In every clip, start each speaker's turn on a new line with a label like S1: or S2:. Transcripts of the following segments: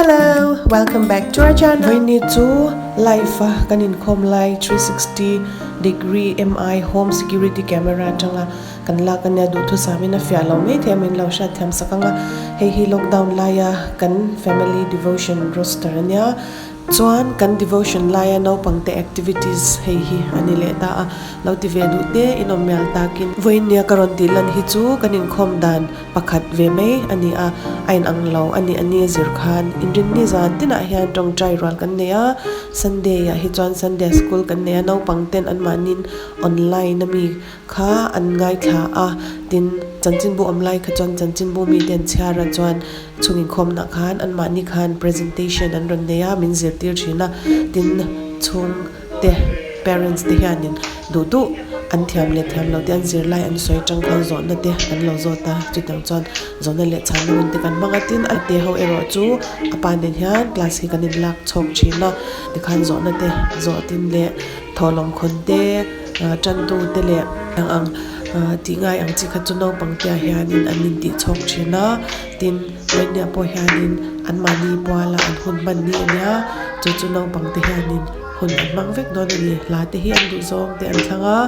S1: Hello, welcome back to our channel. Vawiini chu live a kan inkhawm lai 360 degree MI home security camera atanga kan lak ania duhthusam in a fiah lo mai thei a min lo hriat thiam sak anga hei hi lockdown laia kan family devotion roster ania. Chuan kan devotion laia naupangte activities hei hi a ni leh ta a, lo ti ve duh te in awm mial takin. Vawinia ka rawn tih lan hi chu kan inkhawm dan pakhat ve mai a ni a, a inang lo a ni a ni a zir khan. Inrinni zan tinah hian tawngtai rual kan nei a, Sunday ah hi chuan Sunday school kan nei a, naupangten anmahniin online ami kha an ngaithla a, tin chanchinbu awm lai kha chuan chanchinbu mite an chhiar a chuan Chung inkhawmna khan anmahni khan presentation an rawn nei a, min zirtir thin a, tin chhungte parents te hianin duh duh an thiam leh thiam loh te an zir lai an sawi atang khan zawhna te an lo zawt a, chutiang chuan zawhna leh chhanna hun te kan hmang a, tin a te ho erawh chu a pa nen hian class hi kan inlak chhawk thin a, tikhan zawhna te zawh tin leh thawhlawm khawn te tantu te leh ang ang tih ngai ang chi kha chu naupang te ah hianin an intih chhawk thin a tin vawinia pawh hianin anmahni puala an hun hman ni ania chu chu naupang te hianin hun an hmang vek dawn a ni hla te hi an duh zawng te an thlang a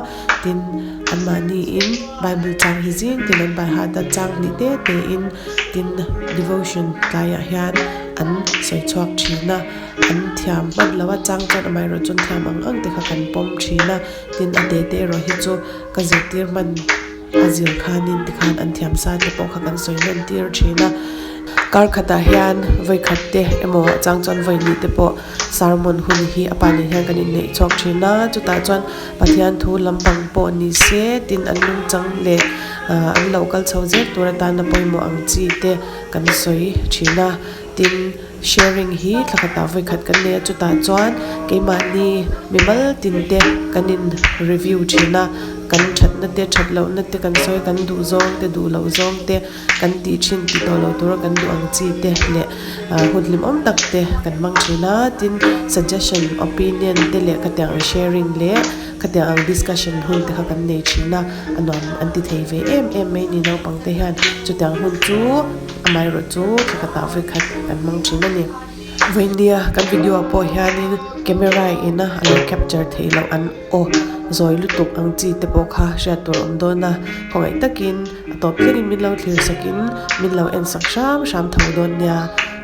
S1: tin anmahni in bible chang hi zing tin an bai hat a chang hnih te te in tin devotion tlaiah hian an sawi chhuak thin a. An thiam hman lo a chang chuan amaherawh chuan thiam ang ang te kha kan pawm thin a, tin a te te erawh hi chu ka zirtir hman a zir khanin tikhan an thiam sa te pawh kha kan sawi hman tir thin a. Kar khatah hian vawi khat te emaw a chang chuan vawi hnih te pawh sermon hun hi a pa nen hian kan inneih chhuak thin a, chutah chuan Pathian thu lampang pawh ni se tin an nungchang leh an lo kal chho zel tur atana pawimawh ang chi te kan sawi thin a, tin. Sharing hi thla khatah vawi khat kan nei a chutah chuan keimahni mimal tin te kan in review thin a kan thatna te that lohna te kan sawi kan duh zawng te duh loh zawng te kan tih thin tih tawh loh tura kan duh ang chi te leh hun hlimawm tak te kan hmang thin a tin suggestion opinion te leh khatiang ang sharing leh khatiang ang discussion hun te kha kan nei thin a a nuam an ti thei ve em em mai ni naupang te hian chutiang hun chu. Amaherawh chu thla khatah vawi khat kan hmang thin a ni. Vawinia kan video ah pawh hianin camera ina a lo capture theih loh an aw zawi lutuk ang chi te pawh kha hriat tur a awm dawn a, khawngaih takin a tawp thlengin min lo thlir sakin min lo en sak hram hram tho dawn nia.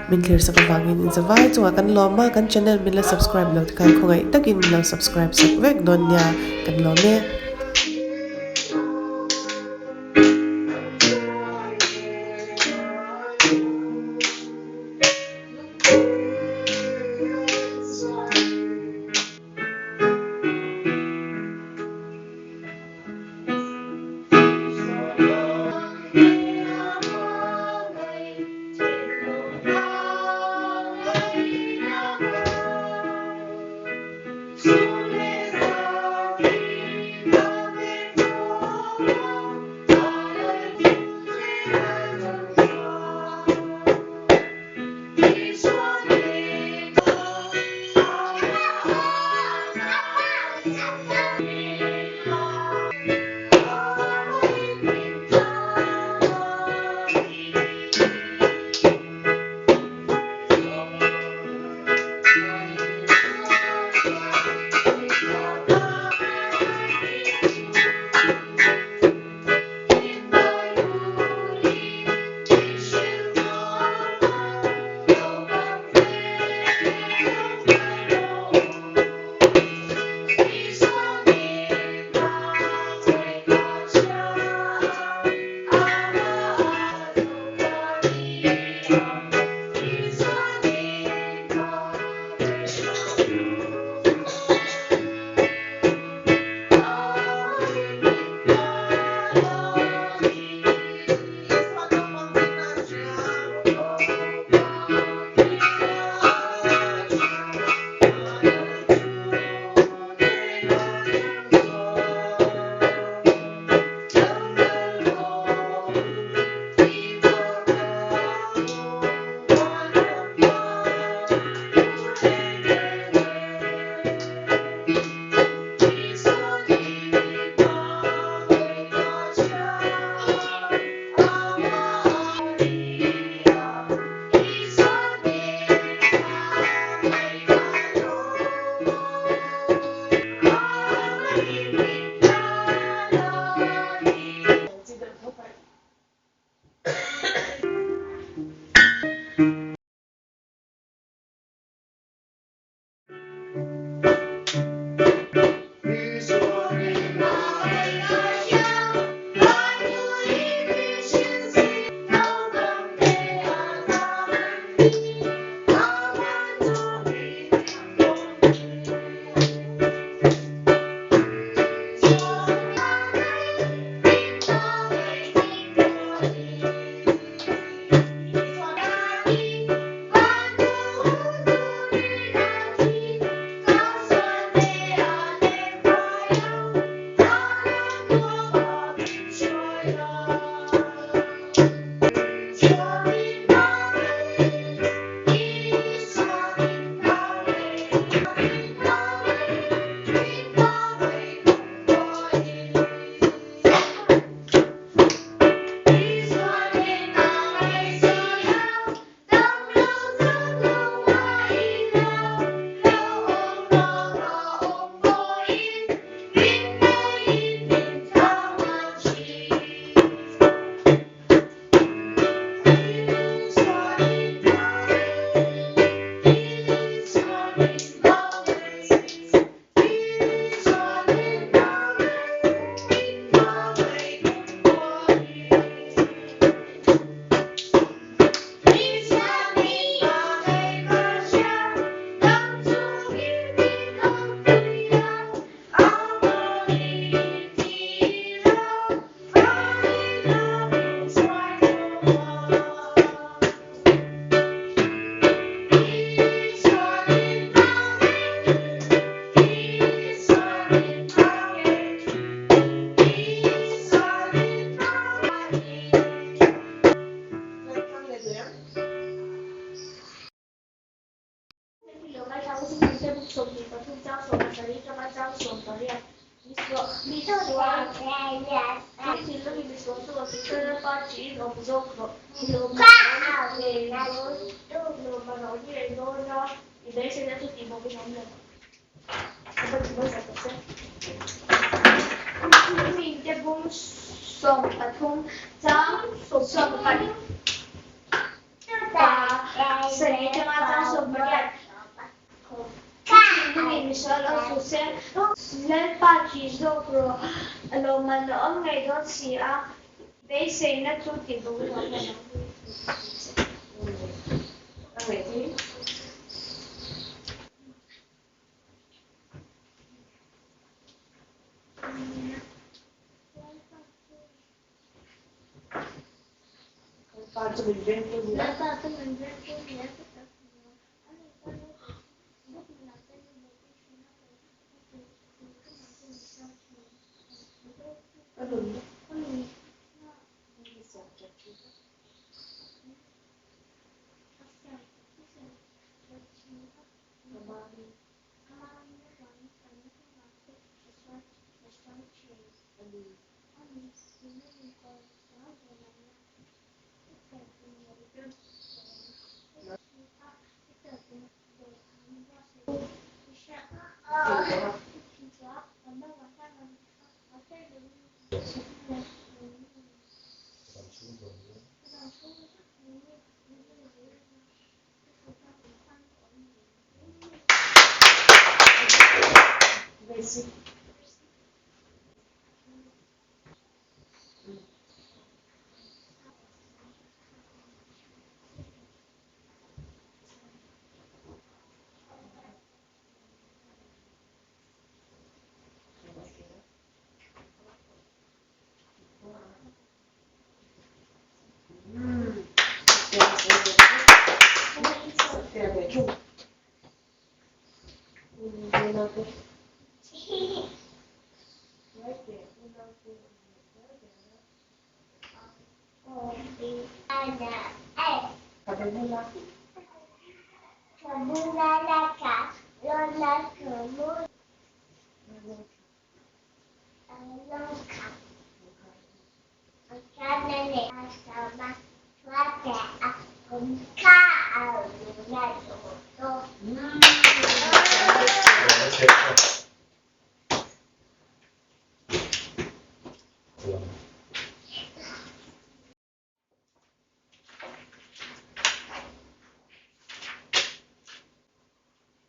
S1: Min thlir sak avangin inzavai chungah kan lawm a, kan channel min la subscribe lo te khan khawngaih takin min lo subscribe sak vek dawn nia, kan lawm e.
S2: thinlungin misual chu a ti. Lalpa ṭihin awm zawk rawh. I lawm a rawn ngei dawn, lawm a rawn ngei dawn a, i beiseina chu tih bawkin awm lo ang. Ka ti hmasa ta che.
S3: Mite bung 13 chang sawmpali pa sarih atanga chang 18 Thinlungin misual awm suh se, Lalpa ṭih zawk rawh, lawmman a awm ngei dawn si a, beiseina chu tih bawkin awm lo ang.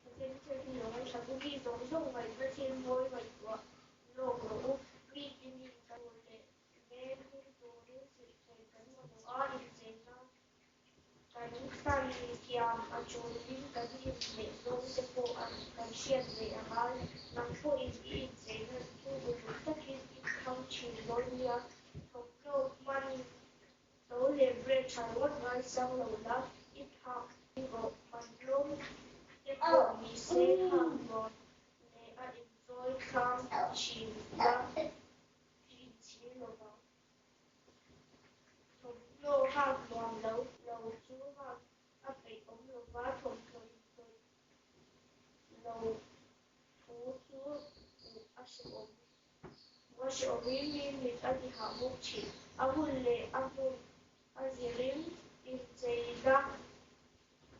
S2: Pathian thil hi lo ngaithla u, mi zawng zawng ngaihna thil mawi ngaihtuah lawk rawh u. Mi tinin kan tur leh veng him turin silhfen kan mamawh a, incheina kan hlan thiam a tulin kan inhmeh zawng te pawh an kan hriat ve a ngai. Nang pawhin i incheina chu uluk takin i thlang thin dawn nia. Thawmhnaw hman To leh brand tha ringawt ngaisang lo la, i phak rawh man tlawm te pawh ni se hak nuam leh a inchawi thlang thin la, i inchhir lo vang. Thawmhnaw hak nuam lo lo chu hak a peih awm lo va, thawmhnaw inchawih lo thu chu a hrehawm. A hrehawmin mi mit a ti hah bawk thin. A hun leh a hmun a zirin incheina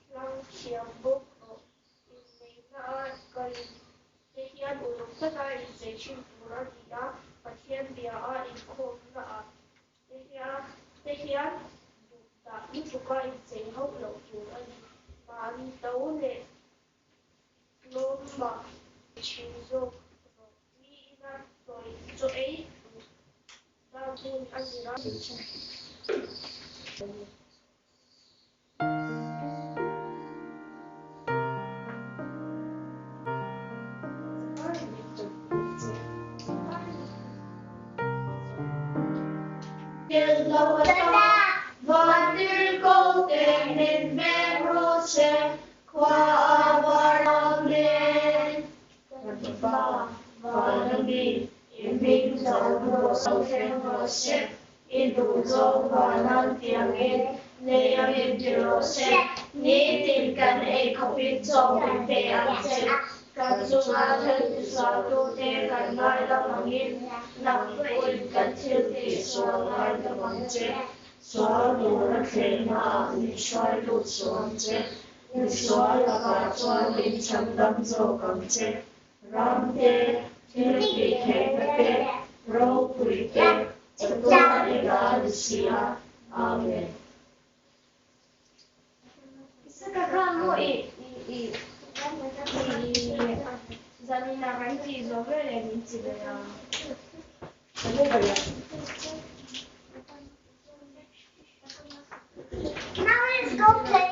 S2: hlang thiam bawk rawh. Inneihna a kal te hian uluk taka inchei thin tur a ni a, Pathian bia a inkhawmna ah te hian duh dah lutuka inchei hauh loh tur a ni. Mahni to leh Tlawm mah thin zawk rawh. Mi ina tawi chaw ei duh na hmun a zir a.
S4: Khua a var lo nen. Kan Pa, van a mi, i hming zo rawh so thleng rawh se, i duh zawng vanan tiangin lei a min ti rawh se, nitin kan ei khawpin chaw min pe ang che. Kan chunga thil tisualtute kan ngaidam angin, nang pawhin kan thil tihsual ngaidam ang che. Sual tura thlehnaah min hruai lut suh ang che. Misual lakah chuan min chhandam zawk ang che. Ram te, thil tihtheihna te, ropui te, chatuan i dah a ni si a. Amen.
S3: Isaka khan maw i i i zaninah kan tih zawh veleh min chi ve a.
S2: Now let's go play.